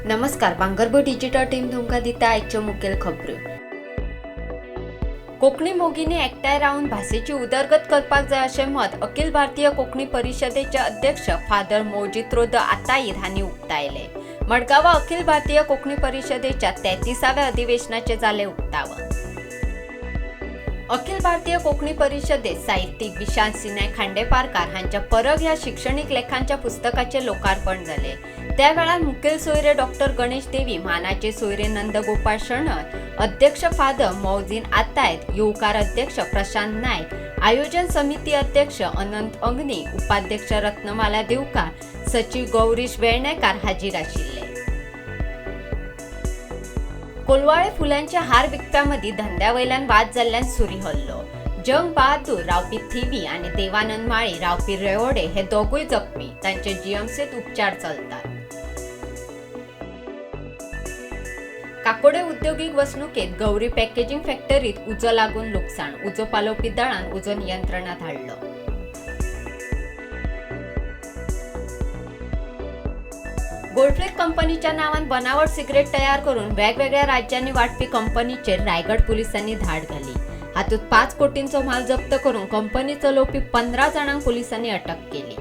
नमस्कार, भांगरभूंय digital team तुमकां दिता आयच्यो मुखेल खबऱ्यो. कोंकणी मोगींनी एकठांय रावन भाशेची उदरगत करपाक जाय अशें मत अखिल भारतीय कोंकणी परिशदेचे अध्यक्ष फादर मोजित्रो the आताईद हांणी उक्तायलें. मडगांवां अखिल भारतीय कोंकणी परिशदेच्या 33व्या अधिवेशनाचें जालें उक्तावण. अखिल भारतीय कोंकणी परिशदेत साहित्यीक विशाल सिनाय खांडेपारकार हांच्या परग ह्या शिक्षणीक लेखांच्या पुस्तकाचें लोकार्पण जालें. त्या वेळार मुखेल सोयरे डॉक्टर गणेश देवी, मानाचे सोयरे नंदगोपाळ शणै, अध्यक्ष फादर मौझीन आतायद, येवकार अध्यक्ष प्रशांत नायक, आयोजन समिती अध्यक्ष अनंत अग्नी, उपाध्यक्ष रत्नमाला दिवकार, सचिव गौरीश वेर्णेकार हाजीर आशिल्ले. कोलवाळे फुलांचे हार विकप्यामदीं धंद्या वयल्यान वाद जाल्ल्यान सुरी हल्लो. जंग बहादूर रावपी थिवी आनी देवानंद माळी रावपी रेवोडे हे दोगूय जखमी. तांचे जीएमसीत उपचार चलतात. काकोडे उद्योगीक वसणुकेत गौरी पॅकेजिंग फॅक्टरीत उजो लागून लुकसाण. उजो पालोवपी दळान उजो नियंत्रणात हाडलो. गोल्डफ्लेक कंपनीच्या नावान बनावट सिगरेट तयार करून वेगवेगळ्या राज्यांनी वाटपी कंपनीचेर रायगड पुलिसांनी धाड घाली. हातूंत 5 कोटींचो माल जप्त करून कंपनी चलोवपी 15 जाणांक पुलिसांनी अटक केली.